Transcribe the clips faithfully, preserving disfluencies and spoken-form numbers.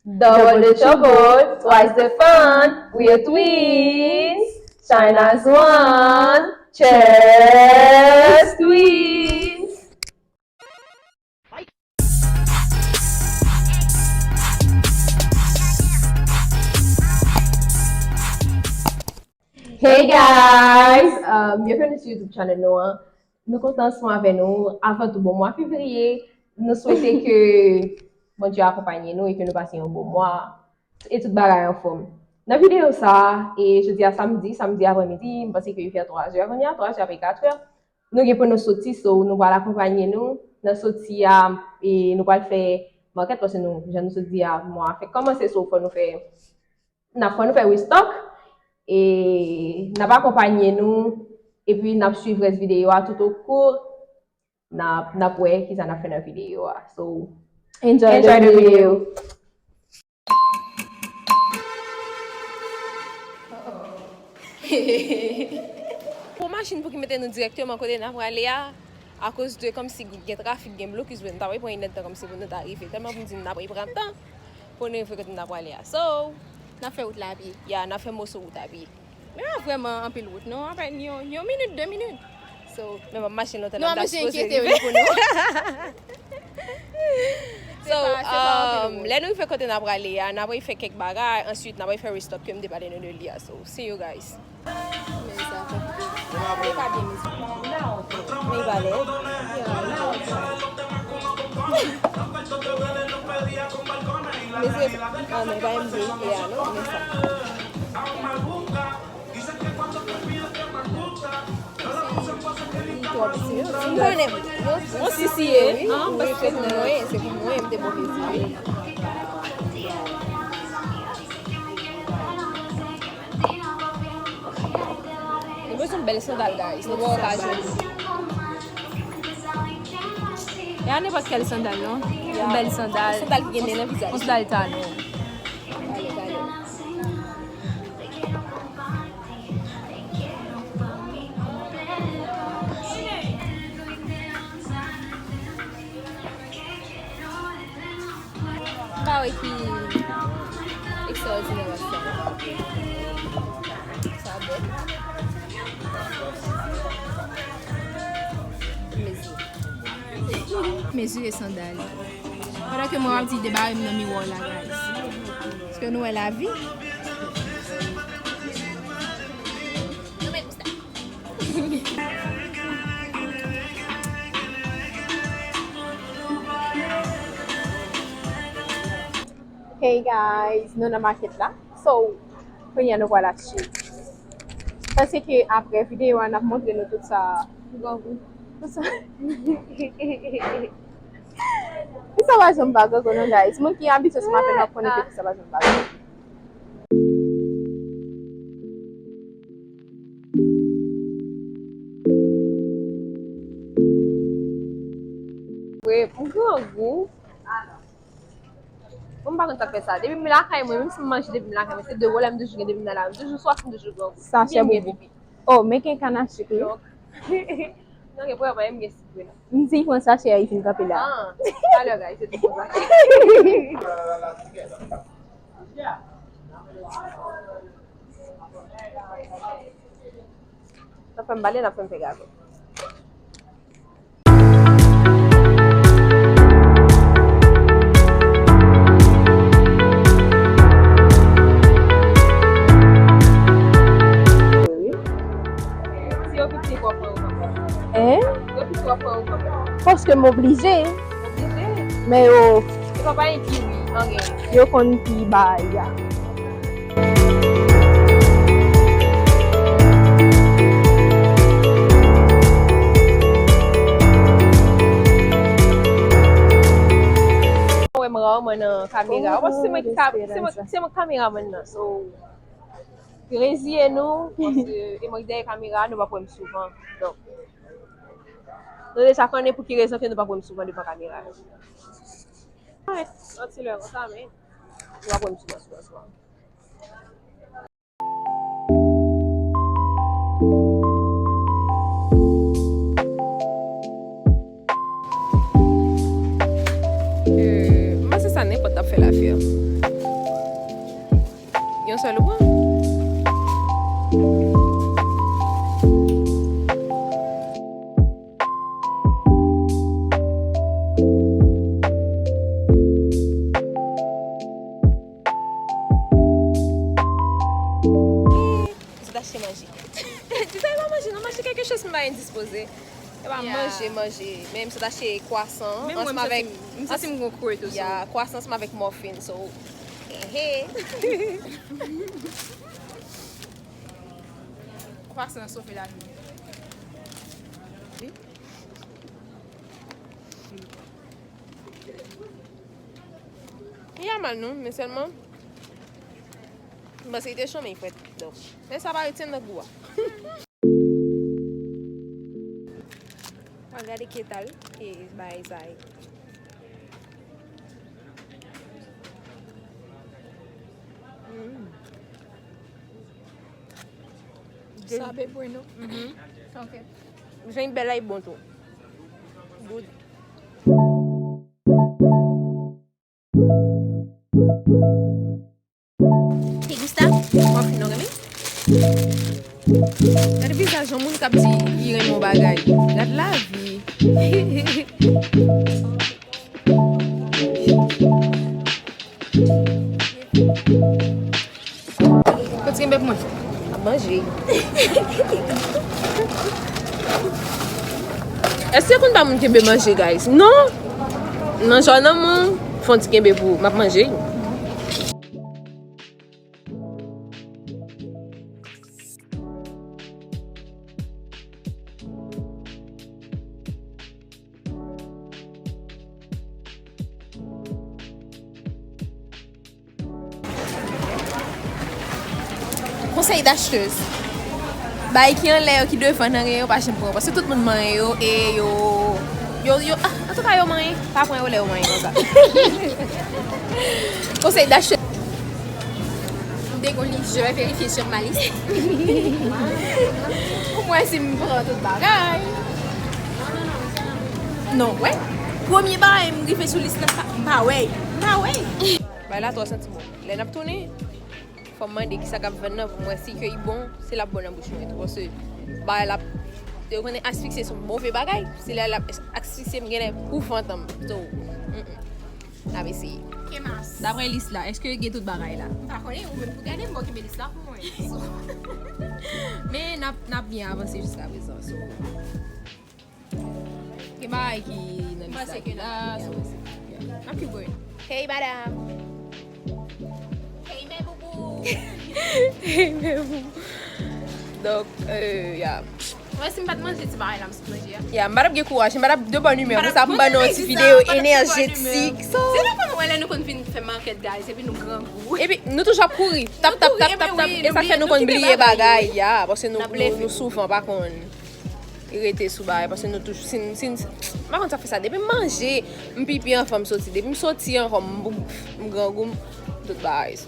Double the trouble, twice the fun. We are twins. Shine as one. Cheers, twins. Hey guys! Um, byenveni sou YouTube channel nou an. Nou kontan ansanm avè nou. Avan tou, bon mwa fevriye. Nou swete ke Bondye akonpaye nou e ke nou pase yon bon mwa. E tout bagay anfòm. Nan videyo sa a, e jodi a samdi, samdi aprèmidi, m panse ke li fè twa zè, kounye a twa zè apre kat è. Nou gen pou nou soti, so nou pral akonpanye nou nan soti a, e nou pral fè makèt, paske nou, jan nou sot di a, mwa a fèk kòmanse, so fò nou fè, n ap fò nou fè restock, e n ap akonpanye nou, epi n ap swiv rès videyo a tout au cours, n ap, n ap wè kisa n ap fè nan videyo a. So, enjoy the video. Pou machin pou ki mete nou dirèkteman kote n ap prale a, akoz de kòmsi gen trafik, gen blokis, nou ta pral pran inèdtan kòmsi pou nou ta rive. Tèlman pou m di nou n ap pran tan pou nou rive kote n ap prale a. So, n ap fè wout la a pye. Ya, n ap fè moso wout a pye. Men pa vrèman anpil wout, non. Apèn yon, yon minit, de minit. So, men m ap mache lontan, n ap bezwen enkyete wi pou nou. So, um, lè nou rive kote n ap prale a, n ap fè kèk bagay, answit n ap fè restock ke m te pale nou de li a. So, see you guys. Men sa fè koupe. E pa byen mizik. Men li pa lèd. Men se, ah, men pa M V P a non, men sa. Li twò piti. M konnen. Yon sisi ye, wi. Wi, se pou mwen, se pou mwen, m te move zi, wi. Nou bezwen bèl sandal, guys. Nou pa ka jwenn. E a nenpòt kèl sandal, non? Yon bèl sandal. Sandal ki gen nen nan vizaj. Yon sandal talon. Talon, talon. M pa wè ki ekstraòdinè ak sa. Sa bon. Mezi. Mezire sandal. Pandan ke mwen ap di debare m nan miwa la, guys. Èske nou wè lavi? Hey guys, nou nan makèt la. So, kounye a nou pral achte. Panse ke apre videyo a, n ap montre nou tout sa. Grangou. Tout sa. Tout sa pa janm pa grangou non, guys. Moun ki abitye sou makèt la konnen ke tout sa pa janm pa grangou. Wi, m grangou. Mwen m pa konn sa k fè sa. Depi m lakay mwen, menm si m manje depi m lakay mwen, se de wòl m toujou gen depi m nan lari. M toujou swaf, m toujou grangou. Sachè boubou. Oh, men gen kann a sik wi. Donk, non, gen pwoblèm, men m gen sik wi la. M di pran sachè a, li fin kanpe la. Ah, talè, guys, se di pran sachè. N ap fè m pale, n ap fè m fè gato. Si yo piti, w ap pran yo kanmenm. Hein? Yo piti, w ap pran yo kanmenm. Paske m oblije. Oblije? Men yo. E pa pa gen kiwi, anyen. Yo konn ki bagay a. Wè m raman nan kamera. Ou panse se mwen ki ka-, se mwen, se mwen kameramann nan. So, reziye nou, paske e mwen ki dèyè kamera, nou p ap wè m souvan. Donk, nou deja konnen pou ki rezon ke nou p ap wè m souvan devan kamera yo. Alright, yon ti lè konsa, men nou p ap wè m souvan, souvan, souvan. Euh, m panse sa nenpòt ap Fè lafè. Yon sèl ou pran? M sot achte manje. Di sa e pa manje, non, m achte kèlke choz m pa endispoze. E pa manje, manje. Men m sot achte kwasan ansanm avèk, m santi m gon kre tou. Ya, kwasan ansanm avèk muffin, so, ehe. Kwasan an sofe lavi. Li pa mal non, men sèlman, m panse li te cho, men li frèt. Donk, men sa pa retyen nan gou a. Mwen gade ki eta l, e bagay sa ye. Mm. Sabe bueno. Mhm. Ok. Jan bèl la, e bon tou. Good. Te gusta? Mwen fin non renmen. Gade vizaj yon moun k ap di li renmen yon bagay. Gad lavi. Fon ti kenbe pou mwen. Ap manje. Èske konn pa moun kenbe manje, guys? Non. Nan jò nan men w, fon ti kenbe pou ou. M ap manje. Konsèy d'acheteuse. Bagay ki anlè yo, ki devan nan gen yo, pa janm pran. Paske tout moun manyen yo e yo, yo, yo, ah, antouka, yo manyen. Pa pran yo lè yo manyen konsa. Konsèy d'acheteuse. M te gon lis, je vais vérifier sur ma liste. Pou mwen, si m pran tout bagay. Non, wè. Premye bagay, m rive sou lis la, m pa, m pa wè. M pa wè. Bagay la twò santi bon. Lè n ap tounen, fò m mande kisa k ap vann nan pou m wè si ke li bon, si l ap bon nan bouch mwen tou. Paske bagay la, yo konnen asfikse se yon move bagay. Si lè l ap asfikse m, genlè pou fantan m. So, mm, mm. N ap eseye. Daprè lis la, èske gen tout bagay la? M pa konnen, ou menm pou gade, m pa kenbe lis la pou mwen. So, men n ap, n ap byen avanse jiska prezan. So, gen bagay ki nan lis la ki la, so, yeah. N ap keep going. Hey, madam. Hey, men boubou. Hey, men boubou. Donk, euh, yeah. Mwen, si m pa t manje ti bagay la, m sot manje a. Yeah, m pa t ap gen kouraj, m pa t ap de bòn imè. Pou sa, pou m ban nou yon ti videyo enèjetik. So, se nou konn wè lè nou konn vin fè makèt, guys, epi nou grangou. Epi, nou toujou ap kouri. Tap, tap, tap, tap, tap. E sa k fè nou konn bliye bagay, yeah, paske nou, nou, nou souvan pa konn rete sou bagay, paske nou toujou, si, si, m pa konn sa k fè sa. Depi m manje, m pipi anvan m soti. Depi m soti anvan m, m grangou, m tout bagay.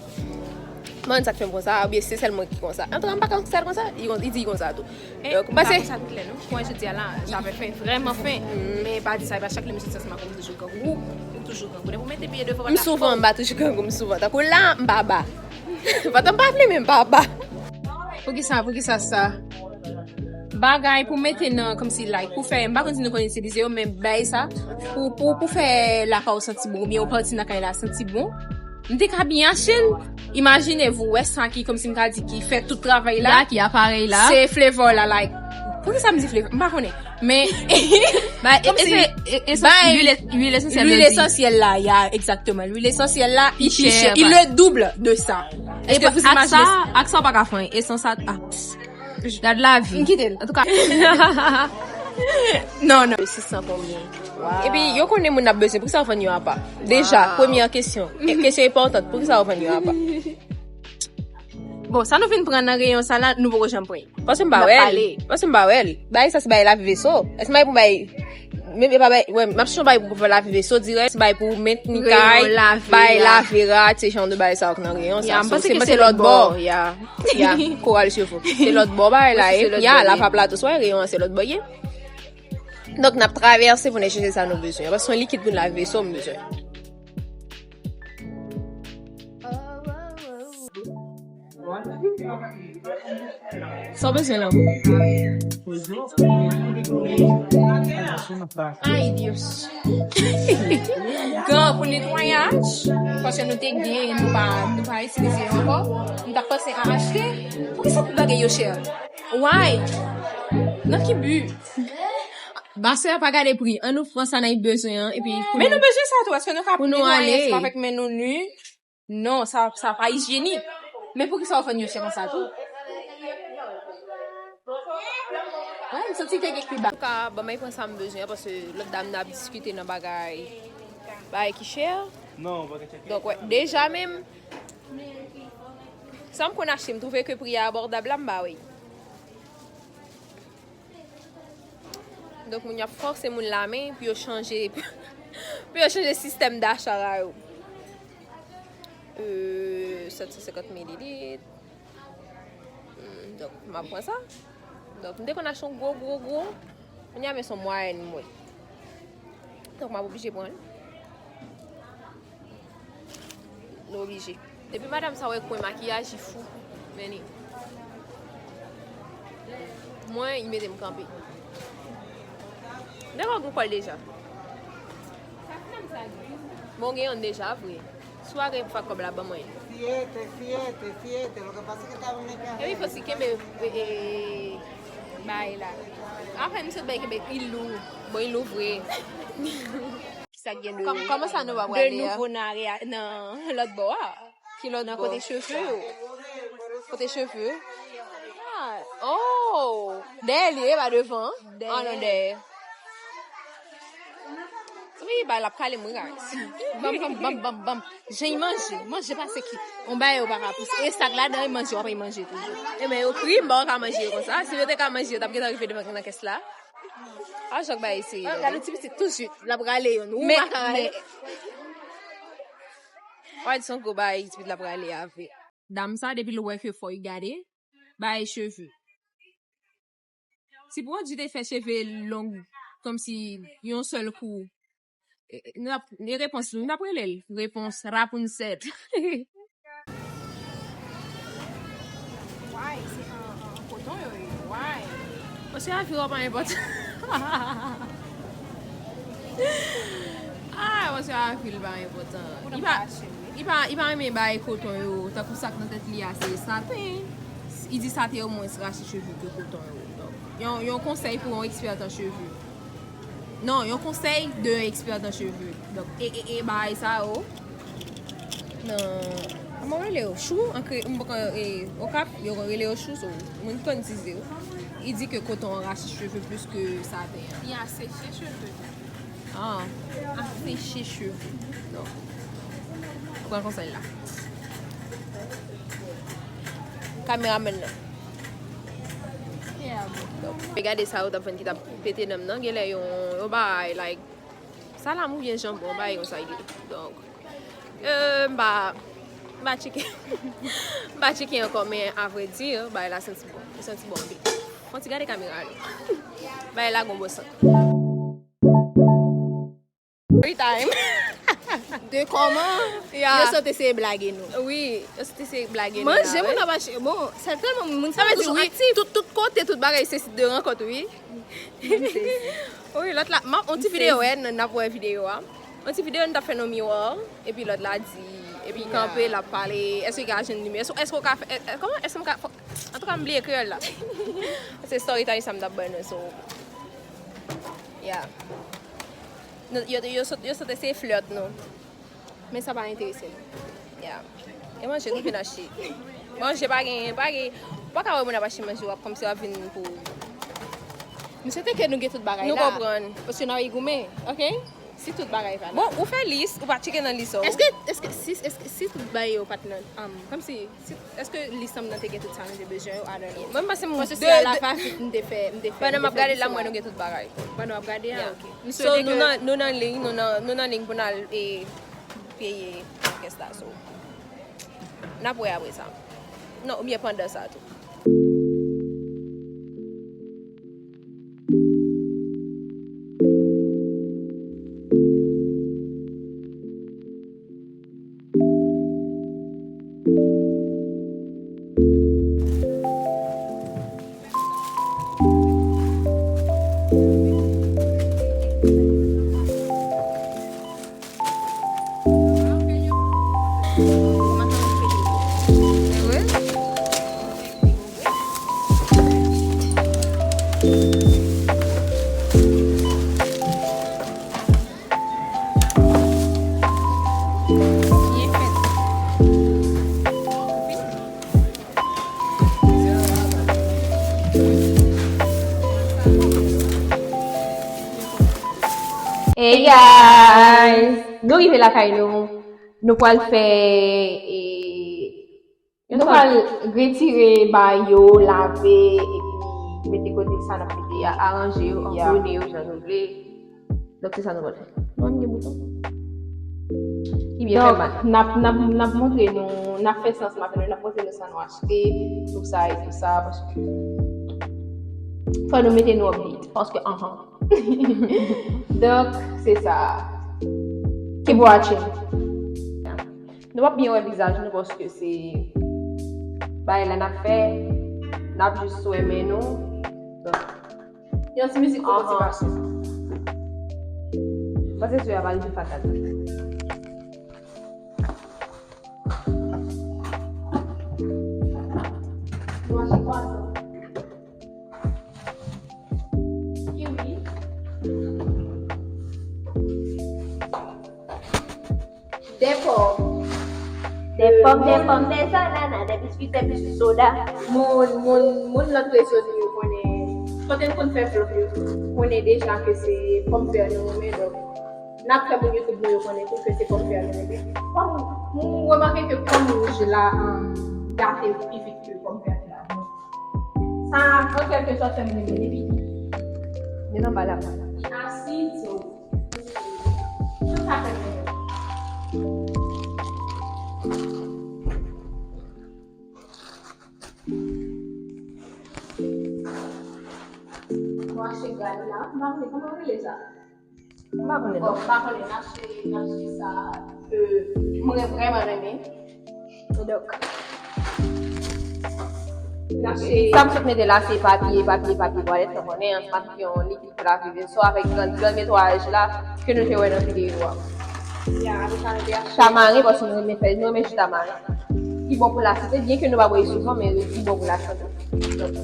M pa konn sa k fè m konsa, oubyen se sèl mwen ki konsa. Antouka, m pa konn sa l konsa, li, li di l konsa tou. Donk, m panse. Konsa tout lè, non. Pou jodi a la, sa fè fen, vrèman fen. Men pa di sa, e pa chak lè m soti ansanm ak ou, m toujou grangou. Ou toujou grangou. Depi w mete pye devan pòt la, m souvan, m pa toujou grangou, m souvan. Tankou la, m pa ba. Pandan m pa vle, men m pa ba. Poukisa, poukisa sa? Bagay pou mete nan, kòmsi, like, pou fè, m pa konn si nou konn itilize yo, men bay sa, pou, pou, pou fè lakay ou santi bon, oubyen yon pati nan kay la santi bon. M te ka byen achte l. Imajine vou, wè sa ki, kòmsi m ka di, ki fè tout travay la. La, ki aparèy la. Se Flavor la, like. Poukisa m di Flavor? M pa konnen. Men, kòmsi, lwil esansyèl la, ya, egzakteman. Lwil esansyèl la, li pi chè. Il le double de sa. Èske ak sa, ak sa, w pa ka fè anyen. Esans a, ah, gad lavi. M kite l. Antouka. Non, non. Sis san konbyen? Epi, yo konnen moun ap bezwen. Poukisa w vann yo apa? Deja, premyè kesyon. E kesyon enpòtan, poukisa w vann yo apa? Bon, sa nou vin pran nan reyon sa la, nou poko janm pran. Paske m pa wè l. Paske m pa wè l. Bagay sa se bagay lavi veso. Èske m bay pou bay, men e pa bay, wè, m ap chèche yon bagay pou fè lavi veso dirèk, se bagay pou mentni kay, bagay lave rad, se jan de bagay sa yo k nan reyon sa. So, se lòt bò. Ya, koral cheve. Se lòt bò bagay la ye. Ya, la pa plato, so reyon an se lòt bò ye. Donk, n ap travèse pou n al chèche sa nou bezwen. Paske se yon likid pou n lave veso m bezwen. Sa w bezwen la? Ay, Dios. Gan pou netwayaj, paske nou te gen, nou pa, nou pa itilize ankò. M t ap panse a achte. Poukisa tout bagay yo chè? Why? Nan ki bi? Ba sè, pa gade pri. An nou pran sa n ap bezwen an, epi pou Men nou nou, bezwen sa tou, èske nou ka pou nou netwaye ale. Ansanm avèk men nou ni? Non, sa, sa pa ijyenik. Men poukisa w vann yo chè konsa tou? Wè, m santi te gen pi ba. Antouka, ban m al pran sa m bezwen an, paske lòt dam nan ap diskite nan bagay, bagay ki chè. Non, bagay chè. Donk, wè, deja menm, sa m konn achte, m twouve ke pri a abòdab la, m ba wi. Donk, moun yo ap fòse moun lamen pou yo chanje, pou yo chanje sistèm dacha a yo. Euh, sèt san senkant mililit. Hmm, donk, m ap pran sa. Donk, m te konn achte yon gwo, gwo, gwo. Kounye a, men se yon mwayèn mwen. Donk, m ap oblije pran l. Nou oblije. Depi madanm sa wè kwen makiyaj, li fou. Men li. Mwen, li mete m kanpe. Nèg la gen kòl deja. Bon, gen yon deja, vre. Si w a gen pou fè kòb la, ban mwen. Siete, siete, siete, lo que pasa es que estaba en el Epi fò si kenbe, e, e, bay la. Apre, misye bay kenbe, il lou. Bon, il lou vre. Sa gen de Kòm, kòman sa nou pa de pral de a? Nouvo nan, nan lòt bò a? Ki lòt Nan bò? Kote cheve yo. Kote cheve? Ah, oh! Dèyè li ye, pa devan. Dèyè. Ah, non, dèyè. Wi, ba l ap kale m, wi, guys. Bam, bam, bam, bam, bam. Jan y manje, manje pase ki. On bagay yo pa ka pouse. E sa k ladan, y manje, w ap manje toujou. E men yo kri, m pa ka manje yo konsa. Si yo te ka manje, yo t ap gentan rive devan nan kès la. A, jan bagay serye. Gade ti pitit toujou, l ap rale youn. Ou men, pa ka rale. Wè, di son gwo bagay, ti pitit l ap rale avè. Dam sa, depi l wè ke fò y gade, bay cheve. Si pwodui te fè cheve long, kòmsi yon sèl kou, e, e, n ap, e repons nou, n ap rele l. Repons, Rapunzel. Why? Se an, an koton yo ye. Why? Paske avi w pa enpòtan. Ah, paske avi l pa enpòtan. Li pa, li pa, li pa renmen bay koton yo, tankou sa k nan tèt li a, se saten. Li di saten yo mwens rache cheve ke koton yo. Donk, yon, yon konsèy pou yon ekspè nan cheve. Non, yon konsèy de yon ekspè nan cheve. Donk, e, e, e bagay sa yo. Nan, kòman yo rele yo? Chou? An kre-, m poko, e, Okap, yo rele yo chou, so, moun ki konn di yo. Li di ke koton an rache cheve plis ke saten an. Li aseche cheve. Ah, aseche cheve. Donk, pran konsèy la. Kameramèn nan. Donk, gade sa yo t ap vann ki t ap pete nan m nan. Genlè yon, yon bagay, like, salam oubyen janbon, yon bagay konsa li ye. Donk, euh, m pa, m pa tcheke. M pa tcheke ankò, men a vrè di, bagay la santi bon. Li santi bon anpil. Fò n ti gade kamera a. Bagay la gon bon sant. Free time. De kòman? Ya. Yo sot eseye blage nou. Wi, yo sot eseye blage nou. Manje, la, moun ap achte. Bon, sètèlman, moun sa yo toujou aktif. Tout, tout kote, tout bagay, se sit de rankont, wi. Wi, lòt la, m ap, on ti videyo, wè, n, n ap wè videyo a. On ti videyo, nou t ap fè nan miwa, epi lòt la di, epi kanpe, l ap pale, èske w ka jwenn nimewo, èske, èske w ka fè, è, è, kòman, èske m ka, fò, antouka, m bliye kreyòl la. Se story time sa m t ap ban nou, so, yeah. Nou, yo, yo sot, yo sot eseye flèt nou. Men sa pa enterese nou. Yeah. E manje, nou vin achte. Manje pa gen, pa gen, ou pa ka wè moun ap achte manje, w ap kòmsi w ap vin pou M swete ke nou gen tout bagay la. Nou konprann. Paske n ap goumen, oke? Si tout bagay pa la. Bon, ou fè lis, ou pa tcheke nan lis ou. Èske, èske, si, èske, si tout bagay yo pa t nan, um, kòmsi, si, èske lis an m nan te gen tout sa nou te bezwen yo, I don't know. Mwen, m panse m Paske de, se a la de, va vit, m te fè, m te fè, pandan m ap gade la, m wè nou gen tout bagay. Pandan w ap gade a, yeah, oke. M So, swete nou ke nan, nou nan liy, nou nan, nou nan liy pou n al, e, peye kès la, so. N ap wè apre sa. Non, oubyen pandan sa tou. Nou rive lakay nou, nou pral fè, e, nou pral retire bagay yo, lave, epi mete kote sa n ap mete a, aranje yo, òdone yo jan nou vle. Donk, se sa nou pral fè. Nou menm gen bouton. Ki byen fè mal. Donk, n ap, n ap, n ap montre nou, n ap fè sa ansanm avè nou, n ap montre nou sa nou achte, tou sa e tou sa, paske fò nou mete nou update. Paske, anhan. Donk, se sa. Keep watching. Nou p ap byen wè vizaj nou paske se bagay la n ap fè, n ap jis wè men nou. Donk, yon ti mizik pou motivasyon. Panse sou a va rive fatal. Manje pwason. Kiwi. De pòm. De pòm, de pòm, de zanana, de biskit, de biskit soda. Moun, moun, moun lòt rezo nou yo konnen. Kote n konn fè vlòg yo, konnen deja ke se pòmfè nou renmen, donk n ap fè moun YouTube nou yo konnen tou ke se pòmfè nou renmen. Pòm, m remake ke pòm wouj la, um, gate pi vit ke pòmfè la. Sa, an kèlke sòt, fè m renmen li pi. Men anba la. Li asid, so, tout sa fè m renmen. Mwen achte grann la, m pa konnen kòman yo rele sa. M pa konnen non. Bon, m pa konnen, n achte, n achte sa ke mwen vrèman renmen. Donk, n achte. Sa m sot mete la, se papye, papye, papye twalèt, nou konnen, an, se pa yon likid pou lave veso avèk grann, grann netwayaj la ke nou te wè nan videyo a. Ya, avèk sa nou te achte. Tamaren, paske nou renmen fè, nou renmen ji tamaren. Li bon pou lasante, byen ke nou pa bwè li souvan, men li bon pou lasante. Donk,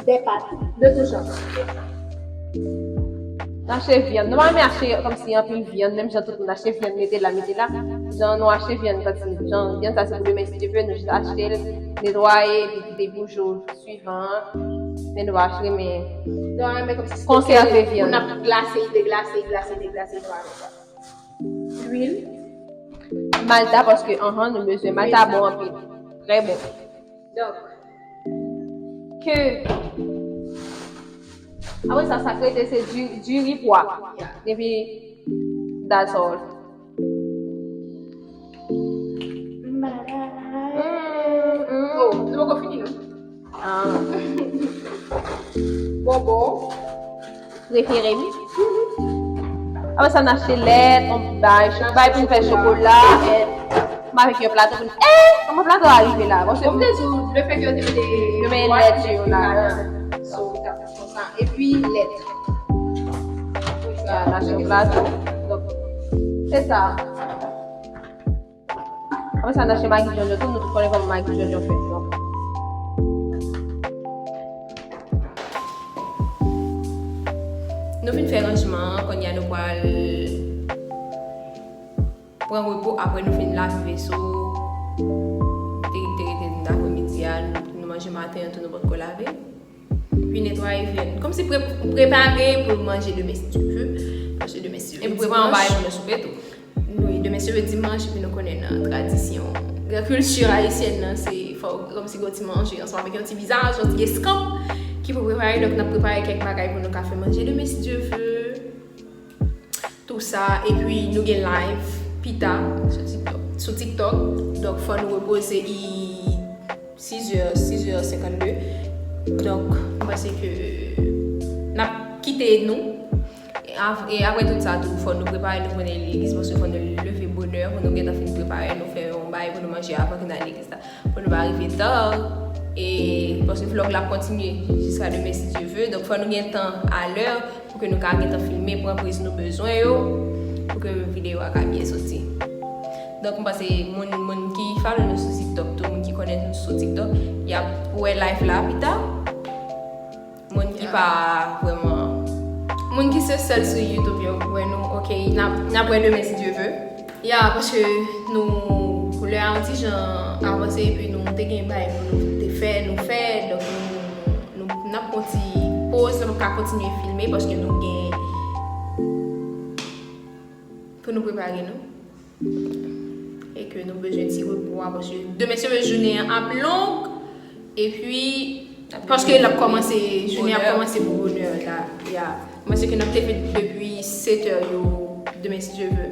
de pat, de tou jan. N achte vyann. Nou pa renmen achte kòmsi anpil vyann, menm jan tout moun achte vyann, mete la, mete la. Jan nou achte vyann, kòmsi, jan vyann sa se pou demen, si Dye vle, nou jis achte l, netwaye, epi kite pou jou swivan an. Men nou pa renmen konsève vyann. Pou n ap glase, deglase, glase, deglase, nou pa renmen sa. Lwil. Malta, paske, anhan, nou bezwen. Malta bon anpil. Trè bon. Donk, ke apre sa, sa k rete se diri, diri pwa. Epi, that's all. Mm, mm. Oh, nou poko fini, non? Ah. Bonbon. Prefere m. Apre sa, n achte lèt, yon bay, bay pou n fè chokola, e, m avèk yon plato pou n, e, yon plato a rive la. Bon, se bon, m te di w, le fè ke yo te mete, yo mete lèt yo la. So, w t ap fè konsa. Epi, lèt. Ya, n achte yon plato. Donk, se sa. Apre sa, n achte magi djondjon tou, nou tout konnen kòman magi djondjon fèt, donk. Nou fin fè ranjman an, kounye a nou pral pran repo apre nou fin lave veso. Te, te rete nan apremidi a, nou, nou manje maten an tou, nou potko lave. Epi netwaye vyann. Kòmsi pre-, prepare pou manje demen si Dye vle. Paske demen si Dye vle. Epi prepare yon bagay pou nou soupe tou. Wi, demen si Dye vle dimanch, epi nou konnen nan tradisyon, nan kilti ayisyèn nan, se fò kòmsi gen yon ti manje ansanm avèk yon ti vizaj, yon ti eskanp ki pou prepare. Donk, n ap prepare kèk bagay pou nou ka fè manje demen si Dye vle. Tou sa, epi nou gen live pita sou TikTok. Sou TikTok. Donk, fò nou repoze i sizè, sizè senkannde. Donk, m panse ke n ap kite nou. E av-, e apre tout sa tou, fò nou prepare, nou pou n al legliz, paske fò nou leve bonè, fò nou gentan fin prepare, nou fè yon bagay pou nou manje avan ke n al legliz la. Pou nou pa rive ta, e paske vlòg la ap kontinye jiska demen, si Dye vle. Donk, fò nou gen tan alè pou ke nou ka gentan filme, pran priz nou bezwen yo, pou ke videyo a ka byen soti. Donk, m panse moun, moun ki follow nou sou TikTok tou, moun ki konnen nou sou TikTok, y ap wè live la pita. Moun ki pa vrèman, moun ki se sèl sou YouTube yo, wè nou, ok, n ap, n ap wè demen, si Dye vle. Ya, paske nou, lè a yon ti jan avanse, epi nou te gen bagay pou nou te fè, nou fè, donk nou, nou, n ap pran ti poz, nou p ap ka kontinye filme, paske nou gen, Pou nou prepare nou. E ke nou bezwen ti repo a, paske demen se jounen an ap long. Epi, paske l ap kòmanse, jounen ap kòmanse pou bonè la. Ya. Mwen se ke n ap leve depi sèt è yo demen si Dye vle.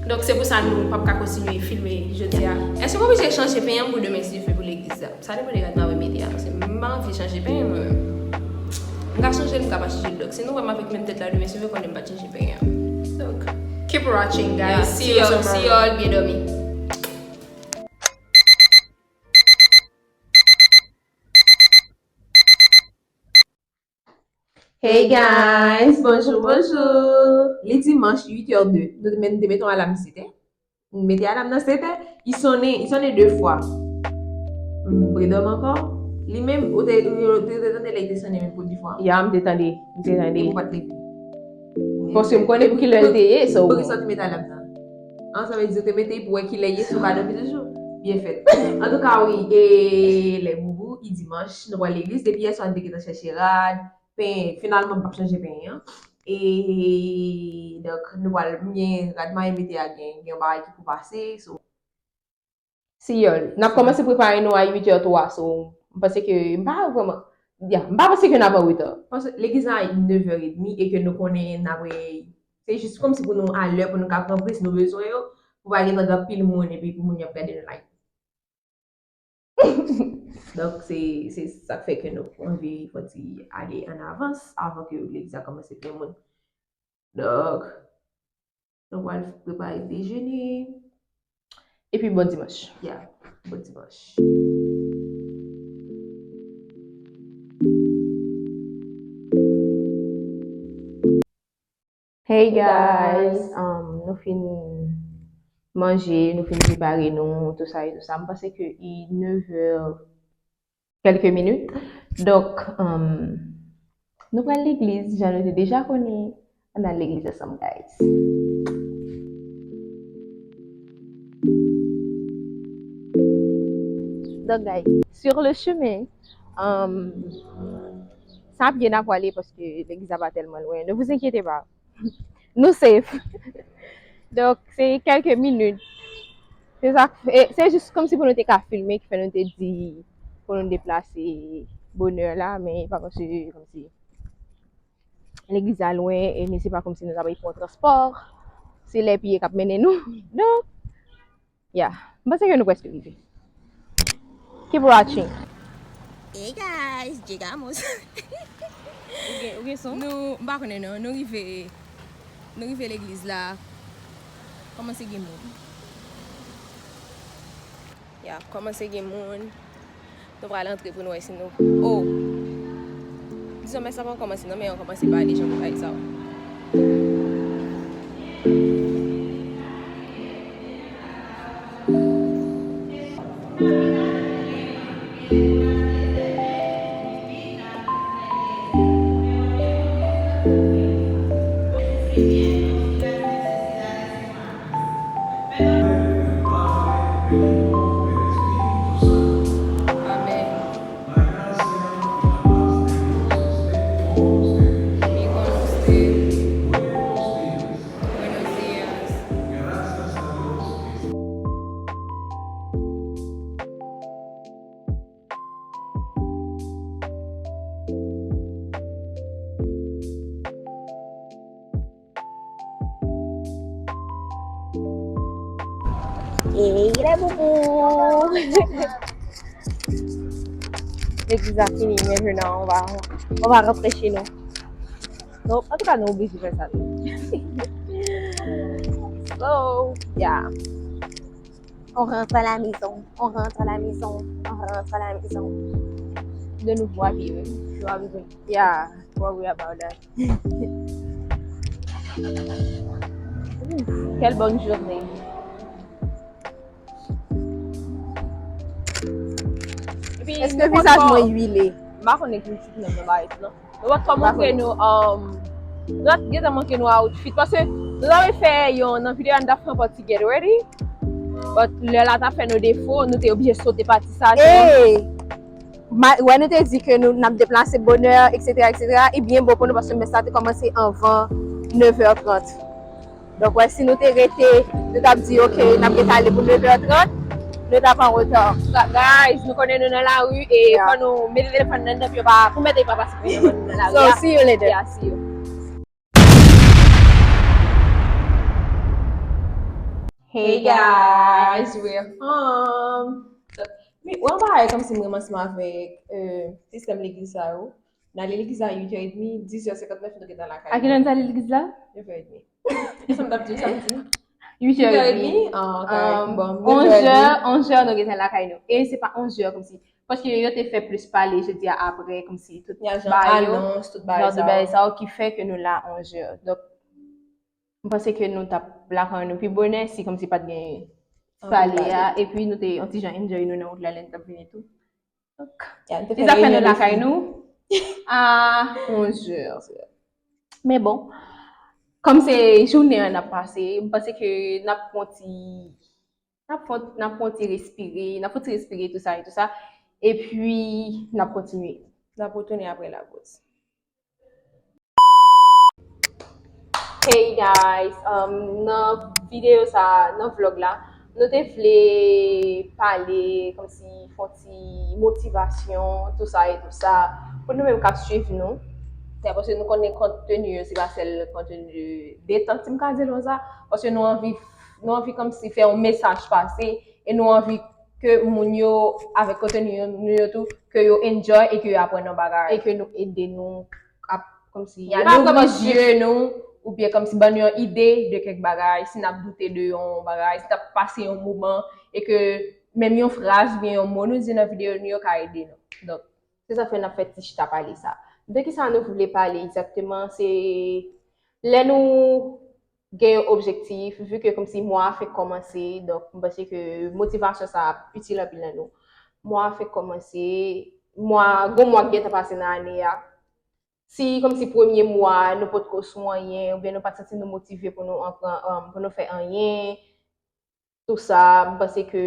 Donk, se pou sa nou p ap ka kontinye filme jodi a. Èske m oblije chanje penyen m pou demen si Dye vle pou legliz la? Sa depann de rad mwen mete a, paske m pa anvi chanje penyen mwen menm. M ka chanje l, m ka pa chanje l. Donk, si nou wè m avèk menm tèt la demen, si nou konnen m pa t chanje penyen an. Donk, keep watching, guys. Yeah, see y'all, see y'all, byen dòmi. Hey guys, bonjou, bonjou. Li dimanch uit è de. Nou te met, te met yon alam sèt è. Nou mete alam nan sèt è. Li sonnen, li sonnen de fwa. M redòmi ankò. Li menm, ou te, ou te, ou te tande lè li te sonnen menm pou de fwa? Ya, m te tande. M te tande. Epi ou pa t leve. Paske m konnen pou ki lè l te ye, so. Poukisa w te met alam nan? An, sa vle di ou te mete pou wè ki lè ye, si w ka dòmi toujou. Byen fèt. Antouka, wi, e lè boubou, i dimanch, nou pral legliz. Depi yè swa, n te gentan chèche rad, penyen, finalman, m p ap chanje penyen an. E, donk, nou pral, m gen rad mwen mete a, gen, gen yon bagay ki pou pase, so. Si yo, n ap kòmanse prepare nou a uit è twa, so, m panse ke, m pa vrèman, ya, m pa panse ke n ap an reta. Paske legliz la a nèv è edmi e ke nou konnen n ap, se jis kòmsi pou nou alè, pou nou ka pran pri si nou bezwen yo, pou pa gentan gen anpil moun epi pou moun yo ap gade nou live. Donk, se, se sa k fè ke nou anvi fè yon ti ale an avans, avan ke legliz la kòmanse plen moun. Donk, nou pral prepare dejene. Epi bon dimanch. Ya, bon dimanch. Hey guys, um, nou fin manje, nou fin prepare nou, tout sa e tout sa. M panse ke i nèv è kèlke minit. Donk, um, nou pral legliz, jan nou te deja konnen, ann al legliz ansanm, guys. Donk, guys, sur le chemin, um, sa ap byen ap prale paske legliz la pa tèlman lwen. Ne vous inquiétez pas. Nou safe. Donk, se kèlke minit. Se sa, e, se jis kòmsi pou nou te ka filme, ki fè nou te di pou nou deplase bonè la, men pa kòmsi, kòmsi legliz la lwen, e men se pa kòmsi nou ta pral pran transpò. Se lè pye k ap mennen nou. Donk, ya, m panse ke nou prèske rive. Keep watching. Hey guys, Jigamos. Ou gen, ou gen son? Nou, m pa konnen non, nou rive, nou rive legliz la. Kòmanse gen moun. Ya, kòmanse gen moun. Nou pral antre pou nou wè si nou, oh. Dizon, mès la pa kòmanse non, men yo kòmanse pale jan pou bagay sa yo. Amèn. Y con ustedes. Buenos días. Hey, les boubous! Legliz la fini, maintenant on va, on va rentrer chez nous. Non, en tout cas, nou oblije fè sa tou. So, yeah. On rentre à la maison, on rentre à la maison, on rentre à la maison. De nouveau habillé, wi. Nou pa bezwen. Yeah, worry about that. Ooh, quelle bonne journée. Epi, èske vizaj mwen uile? M pa konnen ki ti nan bagay tou non. Nou pa t ko montre nou, um, nou pa t gentan montre nou outfit. Paske nou ta vle fè yon, nan videyo a, nou ta fè yon pati get ready. But lè la ta fè nou defo, nou te oblije sote pati sa. Hey! Ma-, wè nou te di ke nou, n ap deplase bonè, et cetera, et cetera. E byen bon pou nou paske mès la te kòmanse anvan nèv è trant. Donk, wè, si nou te rete, nou t ap di, "Ok, n ap gentan ale pou nèf è trant," nou t ap an reta. Guys, nou konnen nou nan lari e fò nou mete telefòn nan anndan pou yo pa, pou mèt yo pa pase pou telefòn nan nan lari. So, see you later. Yeah, see you. Hey guys, we're home. Wi, wè yon bagay kòmsi mwen ansanm avèk euh, sistèm legliz sa yo. N ale legliz la uit è edmi, dis è senkantnèf nou gentan lakay. A kilè nou t ale legliz la? Nèf è edmi. Sa m t ap di w samdi? Uit è edmi. Ah, ok. Bon, onz è, onz è nou gentan lakay nou. E se pa onz è kòmsi. Paske yo te fè plis pale jodi a apre, kòmsi tout bagay yo, tout bagay sa yo ki fè ke nou la onz è. Donk, m panse ke nou t ap lakay nou pi bonè si kòmsi pa t gen pale a. Epi nou te yon ti jan enjoy nou nan wout la lè n t ap vini tou. Donk, se sa fè nou lakay nou a onz è. Men bon, kòm se jounen an n ap pase, m panse ke n ap pran ti, n ap pran, n ap pran ti respire, n ap pran ti respire tou sa e tou sa. Epi, n ap kontinye. N ap retounen apre lapoz. Hey guys, um, nan videyo sa, nan vlog la, nou te vle pale kòmsi fè yon ti motivasyon, tou sa e tou sa, pou nou menm k ap swiv nou. Paske nou konnen konteni yo, se pa sèl konteni detant, si m ka di l konsa, paske nou anvi, nou anvi kòmsi fè yon mesaj pase, e nou anvi ke moun yo, avèk konteni yo, nou yo tou, ke yo enjoy e ke yo aprann yon bagay. E ke nou ede nou ap kòmsi, ya, nou ouvri zye nou, oubyen kòmsi ban nou yon ide de kèk bagay, si n ap doute de yon bagay, si n ap pase yon moman, e ke menm yon fraz oubyen yon mo nou di nan videyo nou yo ka ede nou. Donk, se sa fè n ap fè ti chita pale sa. De kisa nou vle pale egzakteman? Se lè nou gen yon objektif, vi ke kòmsi mwa a fèk kòmanse, donk, m panse ke motivasyon sa ap itil anpil nan nou. Mwa a fèk kòmanse, mwa, gon mwa k gentan pase nan ane a. Si kòmsi premye mwa a, nou potko sou anyen, oubyen nou pa t santi nou motive pou nou anpran, um, pou nou fè anyen, tou sa, m panse ke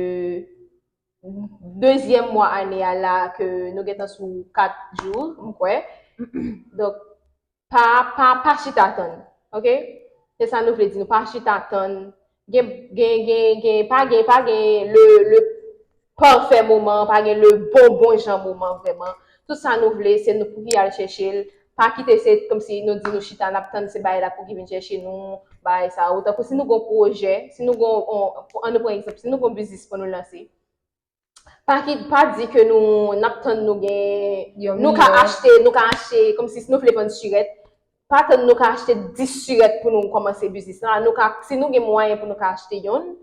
dezyèm mwa ane a la, ke nou gentan sou kat jou, m kwè. Donk, pa, pa, pa chita tann, ok? Se sa nou vle di nou, pa chita tann. Gen, gen, gen, gen, pa gen, pa gen le, le pafè moman, pa gen le bon, bon jan moman vrèman. Tout sa nou vle, se nou pou ki al chèche l. Pa kite se kòmsi nou di nou chita, n ap tann se bagay la pou ki vin chèche nou, bagay sa yo. Tankou si nou gon pwojè, si nou gon, on, an nou pran egzanp, si nou gon biznis pou nou lanse, pa ki, pa di ke nou, n ap tann nou gen, nou ka achte, nou ka achte, kòmsi si nou vle vann sirèt, pa tann nou ka achte dis sirèt pou nou kòmanse biznis la. Nou ka, si nou gen mwayen pou nou ka achte yonn,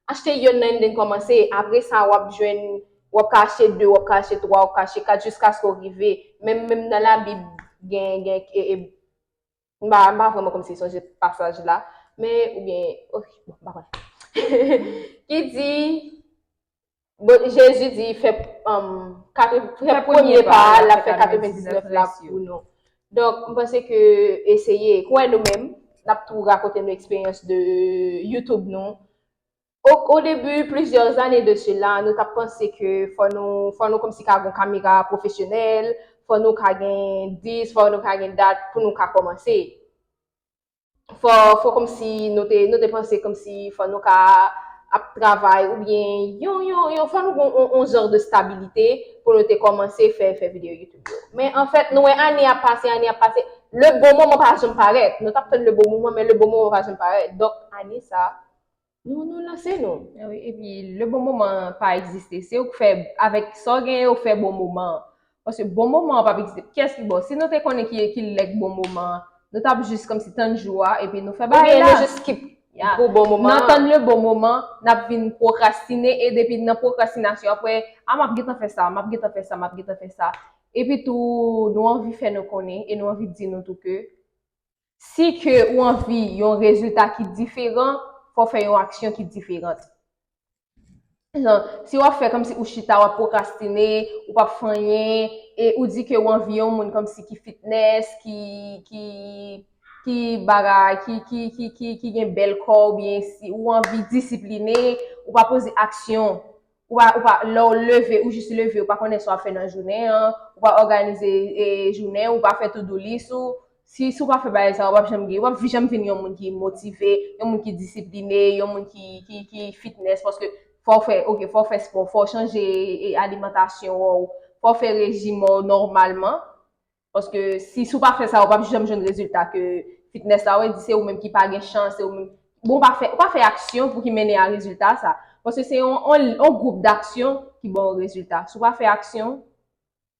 achte yonn nan and then kòmanse. Apre sa, w ap jwenn, w ap ka achte de, w ap ka achte twa, w ap ka achte kat, jiskaske w rive. Menm, menm nan Labib, gen, gen, e, e, m pa, m pa vrèman kòmsi sonje pasaj la, men, oubyen, ok, bon, m pa konnen. Ki di, bon, Jezi di, fè, um, katre-, fè premye pa a, l ap fè katrevendiznèf la pou nou. Donk, m panse ke eseye, kwè nou menm, n ap tou rakonte nou eksperyans de YouTube nou. O, o debi, plizyè zane de sela, nou t ap panse ke fò nou, fò nou kòmsi ka gen yon kamera pwofesyonèl, fò nou ka gen dis, fò nou ka gen dat pou nou ka kòmanse. Fò, fò kòmsi nou te, nou te panse kòmsi fò nou ka ap travay oubyen yon, yon, yon, fò nou gen yon, yon jan de stabilite pou nou te kòmanse fè, fè videyo YouTube yo. Men anfèt, nou wè ane ap pase, ane ap pase, le bon moman pa janm parèt. Nou t ap tann le bon moman, men le bon moman pa janm parèt. Donk, ane sa, nou, nou lanse nou. Ah wi, epi le bon moman pa egziste. Se ou k fè, avèk sa w genyen, ou fè bon moman an. Paske bon moman an p ap egziste. Kiyès ki bon? Si nou te konnen ki, ki lè k bon moman an, nou t ap jis kòmsi tann jou a, epi nou fè bagay la. Oubyen nou jis kip pou bon moman an. N ap tann le bon moman, n ap vin pwokrastine, e depi nan pwokrastinasyon, apre, a, m ap gentan fè sa, m ap gentan fè sa, m ap gentan fè sa. Epi tou, nou anvi fè nou konnen, e nou anvi di nou tou ke, si ke ou anvi yon rezilta ki diferan, fò w fè yon aksyon ki diferan. Jan, si w ap fè kòmsi ou chita, w ap pwokrastine, ou p ap fè anyen, e ou di ke ou anvi yon moun kòmsi ki fitness, ki, ki, ki bagay, ki, ki, ki, ki, ki gen bèl kò, oubyen si ou anvi disipline, ou pa poze aksyon. Ou pa, ou pa, lè w leve, ou jis leve, ou pa konnen sa w ap fè nan jounen an, ou pa òganize, e, jounen, ou pa fè to-do list ou, Si, si w pa fè bagay sa, w p ap janm gen, w p ap janm vin yon moun ki motive, yon moun ki disipline, yon moun ki, ki, ki fitness, paske fò w fè, ok, fò w fè spò, fò w chanje e, alimantasyon w, fò w fè rejim w nòmalman. Paske si, si w pa fè sa, w p ap janm jwenn rezilta ke fitness la, w di se ou menm ki pa gen chans, se ou menm. Bon, w pa fè, w pa fè aksyon pou ki mennen a rezilta sa. Paske se yon, yon, yon gwoup daksyon ki ba w rezilta. Si w pa fè aksyon,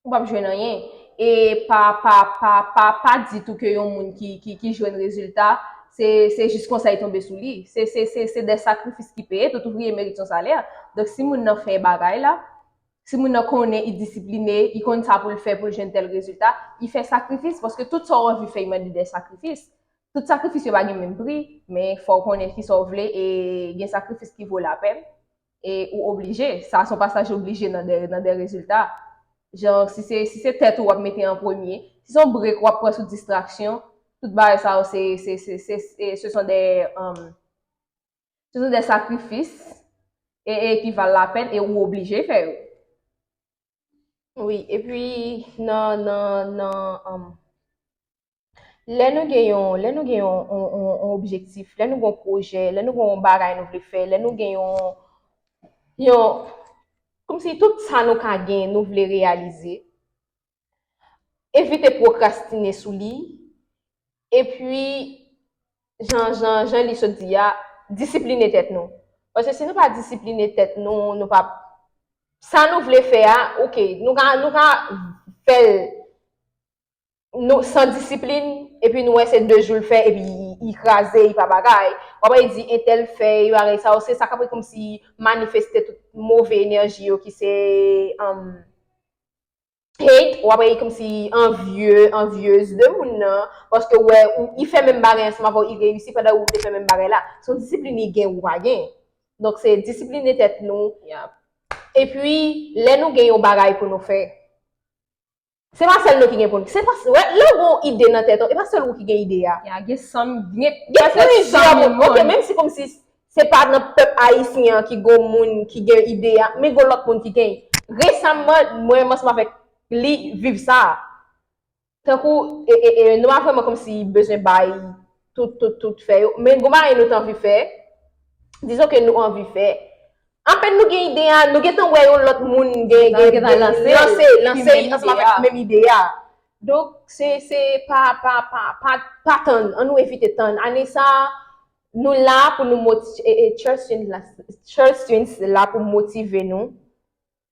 ou p ap jwenn anyen. E pa, pa, pa, pa, pa di tou ke yon moun ki, ki, ki jwenn rezilta, se, se jis konsa li tonbe sou li. Se, se, se, se de sakrifis ki peye, tout ouvriye merite yon salè. Donk, si moun nan fè bagay la, si moun nan konnen, li disipline, li konn sa pou l fè pou l jwenn tèl rezilta, li fè sakrifis, paske tout sa w anvi fè, li mande de sakrifis. Tout sakrifis yo pa gen menm pri, men fò w konnen ki sa w vle e gen sakrifis ki vo lapèn. E ou oblije. Sa se yon pasaj oblije nan de, nan de rezilta. Jan, si se, si se tèt ou w ap mete an premye, si se yon brek w ap pran sou distraksyon, tout bagay sa yo se, se, se, se, se, ce sont des, um, ce sont des sacrifices e, e ki valent la peine e ou oblije fè yo. Wi, epi nan, nan, nan, um, lè nou gen yon, lè nou gen yon, yon, yon, yon objektif, lè nou gen yon pwojè, lè nou gen yon bagay nou vle fè, lè nou gen yon, yon, kòmsi tout sa nou ka gen, nou vle reyalize, evite pwokrastine sou li, epi, jan, jan, jan li sot di a, disipline tèt nou. Paske si nou pa disipline tèt nou, nou pa, sa nou vle fè a, ok, nou ka, nou ka fè l nou, san disiplin, epi nou wè se de jou l fè, epi li, li kraze, li pa bagay. W ap di entèl fè, li bagay sa yo, se sa k ap kòmsi manifeste tout move enèji yo ki se, um, hate, w ap wè kòmsi anvye, anvyez de moun nan, paske w wè, ou, li fè menm bagay ansanm avè w, li reyisi pandan ou te fè menm bagay la. Se yon disiplin li gen ou pa gen. Donk, se disipline tèt nou. Epi, lè nou gen yon bagay pou nou fè, se pa sèl nou ki gen pou nou. Se pa, wè, lè w gen yon ide nan tèt ou, e pa sèl ou ki gen ide a. Ya, gen san, gen, gen plizyè moun. Ok, menm si kòmsi se pa nan pèp ayisyen an ki gen moun ki gen ide a, men gen lòt moun ki gen. Resaman, mwen, mwen ansanm avèk li viv sa. Tankou, e, e, e, nou pa vrèman kòmsi bezwen bay tout, tout, tout fè yo. Men gen bagay nou t anvi fè, dizon ke nou anvi fè. Apèn nou gen ide a, nou gentan wè yon lòt moun gen, gen, gen, lanse, lanse ansanm avèk menm ide a. Donk, se, se pa, pa, pa, pa, pa tann, ann nou evite tann. Ane sa, nou la pou nou moti-, e, e, Church Twins la, Church Twins la pou motive nou,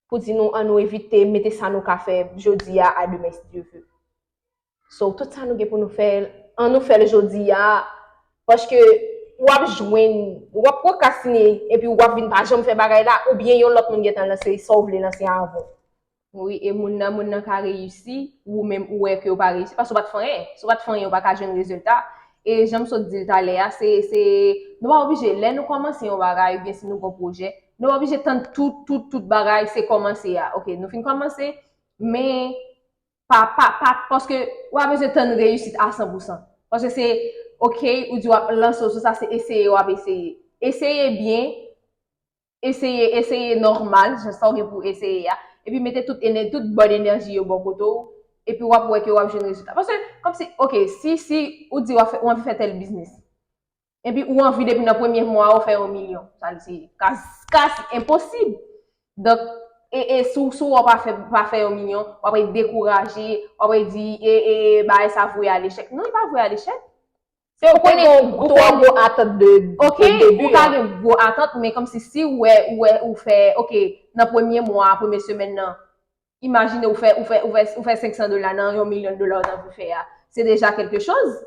pou di nou, ann nou evite mete sa nou ka fè jodi a, a demen, si Dye vle. So, tout sa nou gen pou nou fè, ann nou fè l jodi a, paske w ap jwenn, w ap pwokrastine, epi w ap vin pa janm fè bagay la, oubyen yon lòt moun gentan lanse sa w vle lanse avan. Wi, e moun nan, moun nan ka reyisi, ou menm ou wè ke w pa reyisi, paske w pa t fè anyen. Si w pa t fè anyen, w pa ka jwenn rezilta. E jan m sot di l talè a, se, se, nou pa oblije, lè nou kòmanse yon bagay, oubyen si nou gen yon pwojè, nou pa oblije tann tout, tout, tout bagay, se kòmanse a. Ok, nou fin kòmanse, men pa, pa, pa, paske w pa bezwen tann reyisit a san pou san. Paske se, ok, ou di w ap lanse w sou sa, se eseye w ap eseye. Eseye byen, eseye, eseye nòmal, jan sa w gen pou eseye a. Epi mete tout enè-, tout bòn enèji yo bò kote w, epi w ap wè ke w ap jwenn rezilta. Paske, kòmsi, ok, si, si ou di w ap fè, ou anvi fè tèl biznis, epi ou anvi depi nan premye mwa a ou fè yon milyon. Sa vle di se kas-, kasi enposib. Donk, e, e si w, si w pa fè, pa fè yon milyon, w ap dekouraje, w ap di, e, e, bagay sa vwe a lechèk. Non, li pa vwe a lechèk. Se ou konnen gen yon twò gwo atant de, ok, de debi, ou ka gen gwo atant, men kòmsi si w wè, ou wè, ou fè, ok, nan premye mwa, premye semèn nan, imajine ou fè, ou fè, ou fè, ou fè senk san dola nan yon milyon dola ou t anvi fè a. Se deja kèlke choz.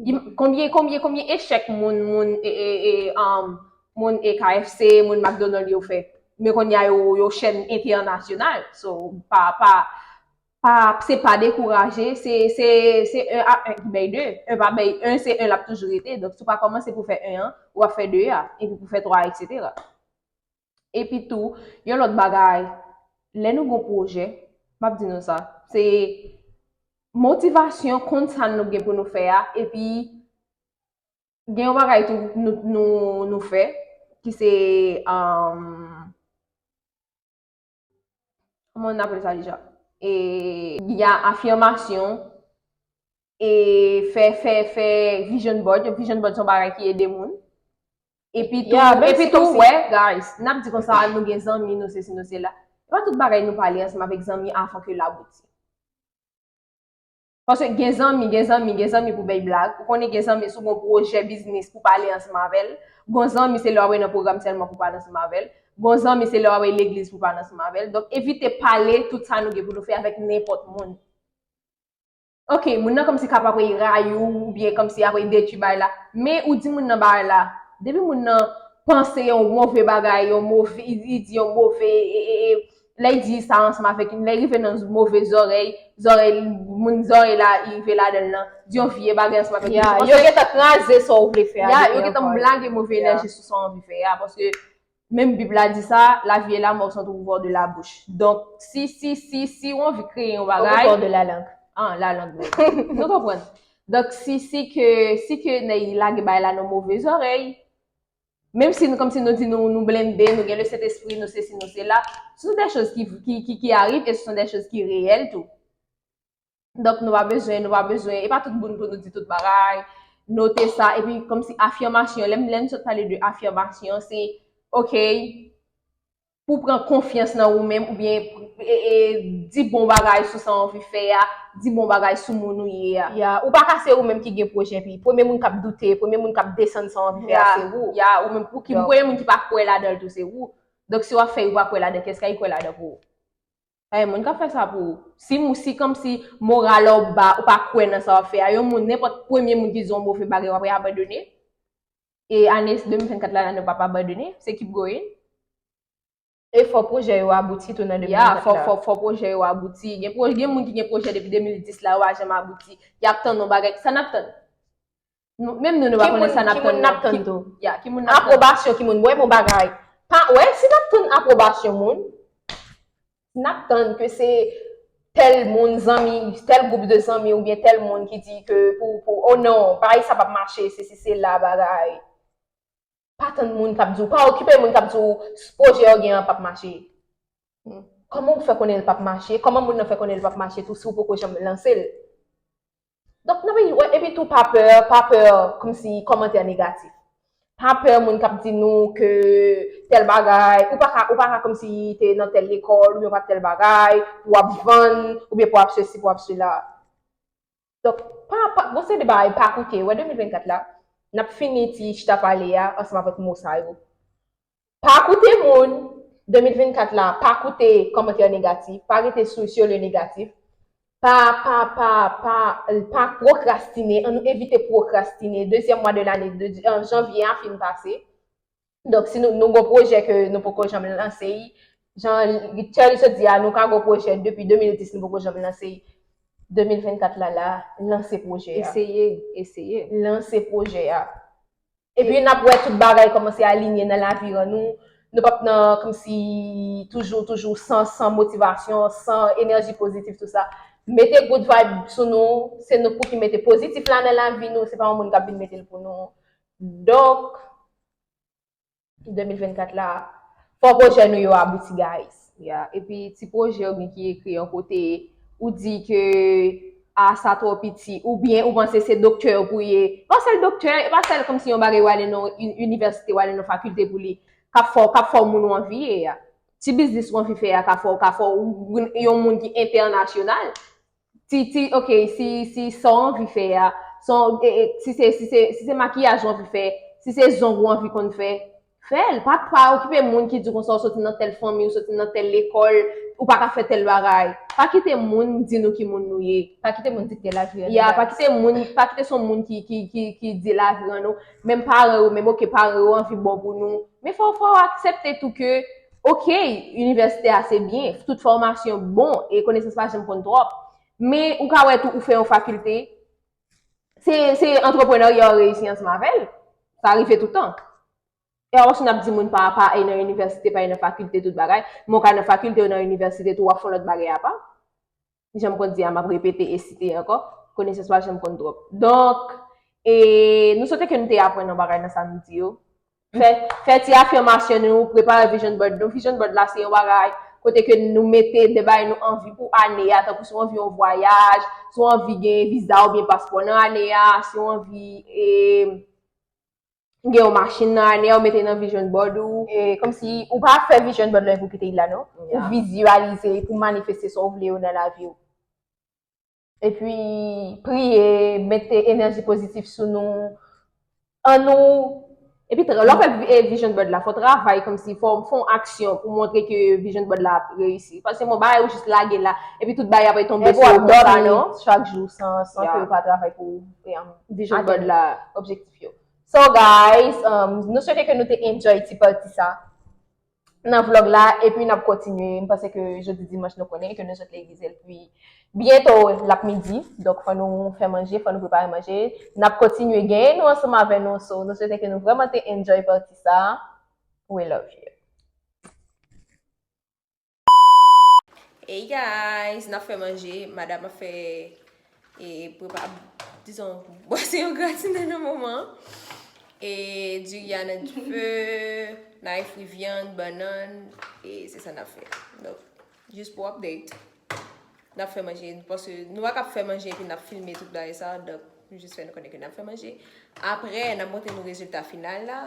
Im-, konbyen, konbyen, konbyen echèk moun, moun, e, e, e, um, moun e K F C, moun McDonald yo fè. Men kounye a yo, yo chèn entènasyonal. So, pa, pa, pa, se pa dekouraje, se, se, se un a un ki bay de. Un pa bay un, se un l ap toujou rete. Donk, si w pa kòmanse pou fè un an, w ap fè de a, epi pou fè twa, etsetera. Epi tou, yon lòt bagay, lè nou gon pwojè, m ap di nou sa, se motivasyon, konn sa nou gen pou nou fè a, epi gen yon bagay tou nou, nou, nou fè, ki se, um, kòman n apèl sa deja? E, gen afirmasyon, e fè, fè, fè vision board. Yon vision board se yon bagay ki ede moun. Epi tou, yeah, epi tou, wè, guys, n ap di konsa, nou gen zanmi, nou sesi, nou sela. E pa tout bagay nou pale ansanm avèk zanmi avan ke l abouti. Paske gen zanmi, gen zanmi, gen zanmi pou bay blag. Ou konnen gen zanmi, si w gen yon pwojè biznis pou pale ansanm avè l. Gen zanmi, se lè w ap nan pwogram sèlman pou pale ansanm avè l. Gen zanmi, se lè w ap legliz pou pale ansanm avè l. Donk, evite pale tout sa nou gen pou nou fè avèk nenpòt moun. Ok, moun nan kòmsi k ap apre rayi w oubyen kòmsi apre detwi bagay la. Men ou di moun nan bagay la. Depi moun nan panse yon move bagay, yon move, li, li di yon move, e, e, e, lè li di sa ansanm avèk, lè li rive nan move zòrèy, zòrèy, moun zòrèy la, li rive ladan l nan, di yon vye bagay ansanm avèk li. Ya, yo gentan kraze sa w vle fè a. Ya, yo gentan blage move enèji sou sa w anvi fè a, paske menm Bib la di sa, la vie et la mort sont au pouvoir de la bouche. Donk, si, si, si, si w anvi kreye yon bagay. Au pouvoir de la langue. Ah, la langue, men. Nou konprann. Donk, si, si ke, si ke nèg lage bagay la nan move zòrèy, menm si nou, kòmsi nou di nou, nou blende, nou gen le Sentespri, nou sesi, nou sela, ce sont des choses qui, qui, qui, qui arrivent et ce sont des choses qui réelles tou. Donk, nou pa bezwen, nou pa bezwen, e pa tout moun pou nou di tout bagay, note sa, epi kòmsi afimasyon, lè, lè nou sot pale de afimasyon, se, ok, pou pran konfyans nan ou menm, oubyen, e, e, di bon bagay sou sa w anvi fè a, di bon bagay sou moun ou ye a. Ya, ou pa ka se ou menm ki gen pwojè, epi premye moun k ap doute, premye moun k ap desann sa w anvi fè a, se ou. Ya, ou menm, pou ki, premye moun ki pa kwè ladan l tou, se ou. Donk, si w ap fè, ou pa kwè ladan, kiyès k al kwè ladan pou ou? Pa gen moun k ap fè sa pou ou. Si, si kòmsi moral ou ba, ou pa kwè nan sa w ap fè a, yon moun, nenpòt premye moun ki di yon move bagay, w ap abandone. E ane de mil vennkat la, ane w p ap abandone, se keep going. E fò pwojè yo abouti tou nan de mil vennkat la. Ya, fò, fò, fò pwojè yo abouti. Gen pwo-, gen moun ki gen pwojè depi de mil dis la, yo pa janm abouti. Y ap tann yon bagay. Sa n ap tann? Nou, menm nou, nou pa konnen sa n ap tann nan. Ki moun n ap tann tou? Ya, ki moun n ap tann? Apwobasyon ki moun? Wè, bon bagay. Pa, wè, si n ap tann apwobasyon moun, n ap tann ke se tèl moun, zanmi, tèl gwoup de zanmi oubyen tèl moun ki di ke pou, pou, oh non, bagay sa p ap mache, sesi, sela, bagay. Pa tann moun k ap di w, pa okipe moun k ap di w pwojè w gen an p ap mache. Kòman w fè konnen l p ap mache? Kòman moun nan fè konnen l p ap mache tou si w poko janm lanse l? Donk, nan peyi, wè, epi tou pa pè, pa pè kòmsi kòmantè negatif. Pa pè moun k ap di nou ke tèl bagay, ou pa ka, ou pa ka kòmsi te nan tèl lekòl, oubyen w pa t tèl bagay, pou w ap vann, oubyen pou w ap sesi, pou w ap sela. Donk, pa, pa, gon seri de bagay, pa koute. Wè, de mil vennkat la, n ap fini ti chita pale a ansanm avèk mo sa yo. Pa koute moun, de mil vennkat la, pa koute kòmantè negatif, pa rete sou, sur le négatif. Pa, pa, pa, pa, pa pwokrastine, ann nou evite pwokrastine. Dezyèm mwa de lane, de, an janvye a fin pase. Donk, si nou, nou gon pwojè ke nou poko janm lanse, jan Richard di a, nou ka gon pwojè depi de mil dis, nou poko janm lanse. De mil vennkat la, la, lanse pwojè a. Eseye, eseye. Lanse pwojè a. Epi n ap wè tout bagay kòmanse alinye nan lavi an nou. Nou p ap nan kòmsi toujou, toujou san, san motivasyon, san enèji pozitif, tou sa. Mete good vibe sou nou, se nou pou ki mete pozitif la nan lavi nou, se pa yon moun k ap vin mete l pou nou. Donk, de mil vennkat la, fò pwojè nou yo abouti, guys. Ya, epi ti pwojè oubyen ki ekri yon kote, ou di ke, a, sa twò piti, oubyen ou panse se doktè pou ye. Pa sèl doktè, e pa sèl kòmsi yon bagay w ale nan yon inivèsite, w ale nan fakilte pou li, k ap fè w, k ap fè w moun w anvi ye a. Ti biznis w anvi fè a, ka fè w, ka fè w yon moun ki entènasyonal. Ti, ti, ok, si, si sa w anvi fè a, sa w, e, e, si se, si se, si se makiyaj w anvi fè, si se zong ou anvi konn fè, fè l. Pa, pa okipe moun ki di w konsa w soti nan tèl fanmi, w soti nan tèl lekòl, ou pa ka fè tèl bagay. Pa kite moun di nou ki moun nou ye. Pa kite moun dikte lavi an nou. Ya, pa kite moun, pa kite se yon moun ki, ki, ki, ki di lavi an nou. Menm paran yo, menm ok, paran yo anvi bon pou nou. Men fò, fò w aksepte tou ke, ok, inivèsite a se byen, tout fòmasyon bon, e konesans pa janm konn twòp. Men ou ka wè tou, ou fè yon fakilte, se, se antreprenarya w reyisi ansanm avè l. Sa rive toutan. E pa paske n ap di moun pa, pa al nan inivèsite, pa al nan fakilte, tout bagay. Men w ka nan fakilte, w nan inivèsite tou, w ap fè yon lòt bagay apa. Jan m konn di a, m ap repete e site ankò, konesans pa janm konn twòp. Donk, e, nou swete ke nou te aprann yon bagay nan sa nou di yo. Fè, fè ti afimasyon nou, prepare vision board nou. Vision board la, se yon bagay, kote ke nou mete de bagay nou anvi pou ane a, tankou si w anvi yon vwayaj, si w anvi gen viza oubyen paspò nan ane a, si w anvi e, gen yon machin nan ane a, ou mete nan vision board ou. E, kòmsi ou pa fè vision board la pou kite l la, non. Ou vizyalize, pou manifeste sa w vle yo nan lavi w. Epi, priye, mete enèji pozitif sou nou. An nou. Epi, tra- lè w fè vi- e, vision board la, fò w travay kòmsi, fò w fè yon aksyon pou montre ke vision board la ap reyisi. Paske se yon bagay ou jis lage la, epi tout bagay ap tonbe sou ou konsa, non? Chak jou san, san ke ou pa travay pou ou, e, vision board la, objektif yo. So, guys, um, nou swete ke nou te enjoy ti pati sa nan vlog la, epi n ap kontinye. M panse ke jodi dimanch nou konnen ke nou sot legliz, epi byento l ap midi, donk fò nou fè manje, fò nou prepare manje. N ap kontinye genyen nou ansanm avè nou, so nou swete ke nou vrèman te enjoy pati sa. We love you. Hey guys, n ap fè manje, madam ap fè e prepa, dizon, bwasyon gratinè nan moman. E diri a nan dife, n a fri vyann, bannann, e se sa n ap fè. Donk, jis pou update, n ap fè manje, paske nou pa kab fè manje epi n ap filme tout bagay sa, donk, nou jis fè nou konnen ke n ap fè manje. Apre, n ap montre nou rezilta final la,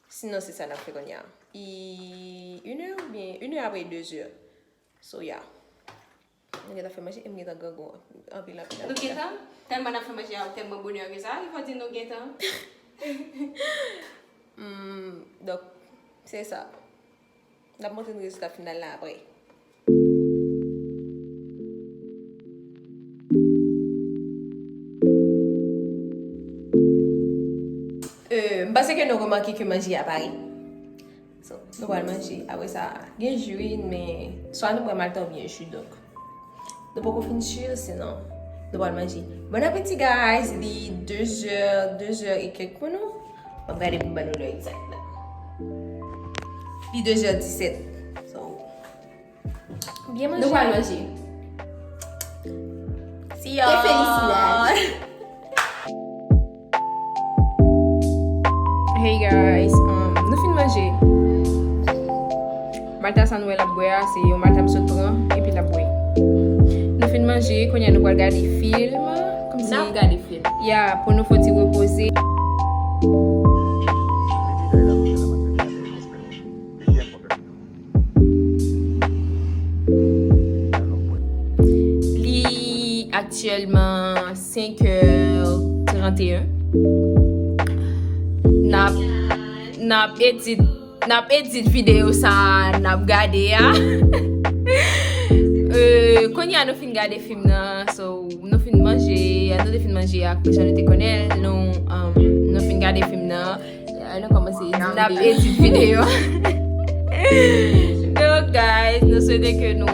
sinon se sa n ap fè kounye a. I inè oubyen, inè apre dezè. So, yeah. Nou gentan fè manje e m gentan grangou anpil, anpil, anpil. Nou gentan? Tèlman n ap fè manje a, tèlman bonè ke sa, il faut dire nou gentan. Hmm, donk, se sa. N ap montre nou rezilta final la apre. Euh, m panse ke nou remake ke manje a pare. So, nou pral manje. Apre sa, gen ji wi, men swa nou pran malta oubyen ji, donk. Nou poko fin si, sinon, nou pral manje. Bon apeti, guys! Li dezè, dezè e kèk pou nou. M ap gade pou m ban nou lè egzak la. Li dezè disèt. So, byen manje. Nou pral manje. See y'all. E felicidades. Hey guys, um, nou fin manje. Malta sa nou wè l ap bwè a, se yon malta m sot pran, epi l ap bwè. Nou fin manje, kounye a nou pral gade fim. Kòmsi n ap gade fim. Ya, pou nou fon ti repoze. Li aktyèlman senk è tranteyen. N ap, n ap edit, n ap edit videyo sa a n ap gade a. Euh, kounye a nou fin gade fim nan, so, nou fin manje, nou te fin manje ak jan nou te konnen l, nou, um, nou fin gade fim nan. N ap kòmanse edit videyo. N ap edit videyo. Donk, guys, nou swete ke nou.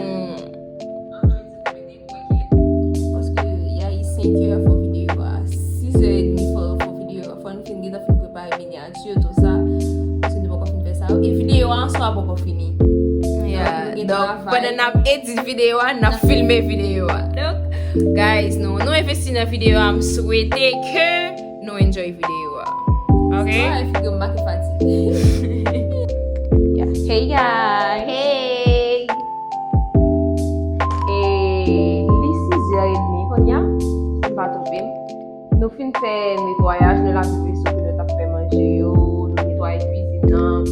Paske y a senk è fò videyo a, sis è edmi fò, fò videyo a, fò nou fin gentan fin prepare minyati, tou sa. Paske nou poko fin fè sa. E videyo a an swa poko fini. Yeah. Donk, nou gen travay. Pandan n ap edit videyo a, n ap filme videyo a. Donk, guys, nou, nou envesti nan videyo a, m swete ke nou enjoy videyo a. Ok? Ah, figi m make fatige. Yeah. Hey guys. Hey. E li sis è edmi kounye a, si m pa twonpe m. Nou fin fè netwayaj, nou lave veso ke nou t ap fè manje yo, nou netwaye kwizin nan.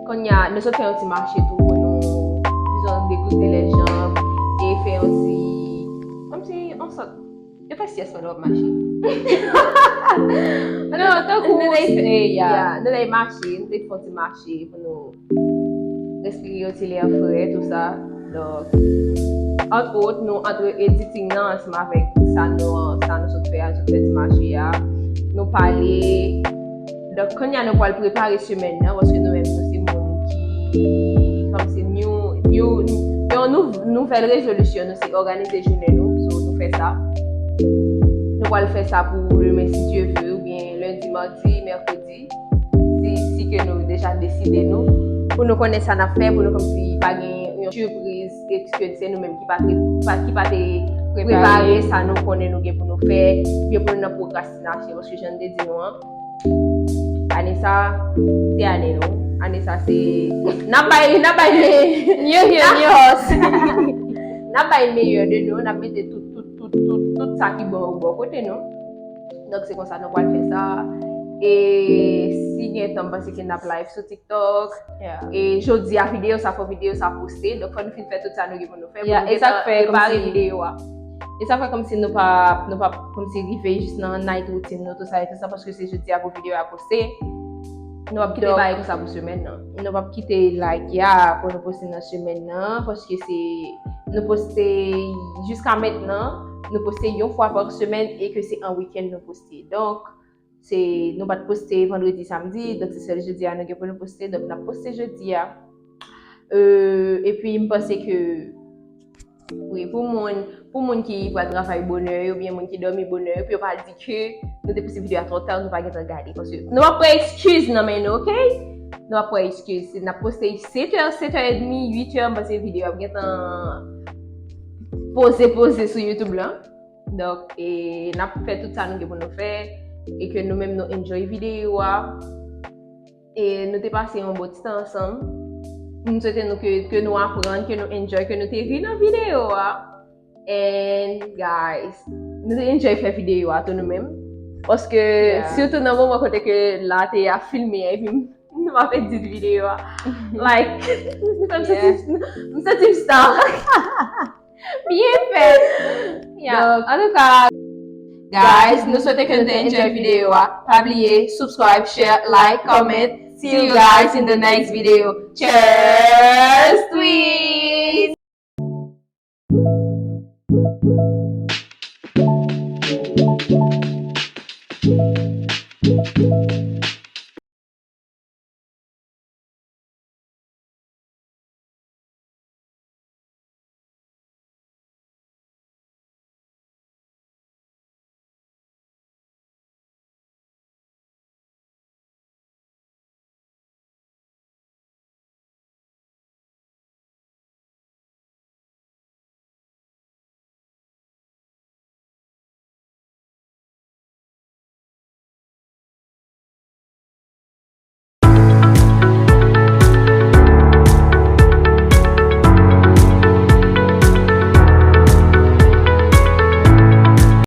Kounye a, nou sot fè yon ti mache tou pou nou, dizon, degoute lè janb e fè yon ti, kòmsi, yon sòt Yo fè syès pandan w ap mache. Non, tankou, nou lè, ya, nou lè mache, nou te fè yon ti mache pou nou respire yon ti lè frè, tou sa. Donk, entre autres, nou antre editing nan ansanm avèk sa nou, sa nou sot fè a, sot fè ti mache a. Nou pale, Donk, kounye a nou pral prepare semèn nan, paske nou menm nou se moun ki, kòmsi new, new, yon nou, nouvèl rezolisyon, nou se òganize jounen nou, so nou fè sa. Nou pral fè sa pou demen, si Dye vle, oubyen lendi, madi, mèkredi, si, si ke nou deja deside nou, pou nou konnen sa n ap fè, pou nou kòmsi pa gen yon sipriz, e ke se nou menm ki pa te, pa, ki pa te prepare sa nou konnen nou gen pou nou fè, oubyen pou nou nan pwokrastinasyon, paske jan n te di nou an, Ane sa, se ane nou. Ane sa se, n ap bay, n ap bay me- New year, new us. N ap bay meyè de nou, n ap mete tout, tout, tout, tout, tout sa ki bon bò kote nou. Donk se konsa nou pral fè sa. E si gen tan, m panse ke n ap live sou TikTok. E jodi a videyo sa, fò videyo sa poste. Donk fò nou fin fè tout sa nou gen pou nou fè pou nou gentan prepare videyo a. E sa fè kòmsi nou pa, nou pa kòmsi rive jis nan night routine nou, tout sa e tout sa, paske se jodi a pou videyo a poste. Nou p ap kite bagay konsa pou semèn nan. Nou p ap kite like ya pou nou poste nan semèn nan, paske se, nou poste, jiska mentnan nou poste yon fwa pa semèn e ke se an wikenn nou poste. Donk se, nou pa t poste vandredi, samdi, donk se sèl jodi a nou gen pou nou poste. Donk n ap poste jodi a. Epi m panse ke wi, pou moun, pou moun ki pral travay bonè yo, oubyen moun ki dòmi bonè yo, pou yo pa di ke nou te poste videyo a twò ta, nou pa gentan gade. Paske nou p ap pran eskiz nan men nou, oke? Nou p ap pran eskiz. Si n ap poste sèt è, sèt è edmi, uit è, m panse videyo ap gentan poze, poze sou YouTube lan. Donk e n ap fè tout sa nou gen pou nou fè, e ke nou menm nou enjoy videyo a. E nou te pase yon bon ti tan ansanm. M swete nou ke, ke nou aprann, ke nou enjoy, ke nou te ri nan videyo a. And guys, nou te enjoy fè videyo a tou nou menm. Paske sitou nan moman kote ke la te ap filme a, epi m, nou ap edit videyo a. Like, m santi, m santi m star. Byen fèt. Antouka, guys, nou swete ke nou te enjoy videyo a. Pa bliye subscribe, share, like, comment. See you guys in the next video. Cheers, tweets!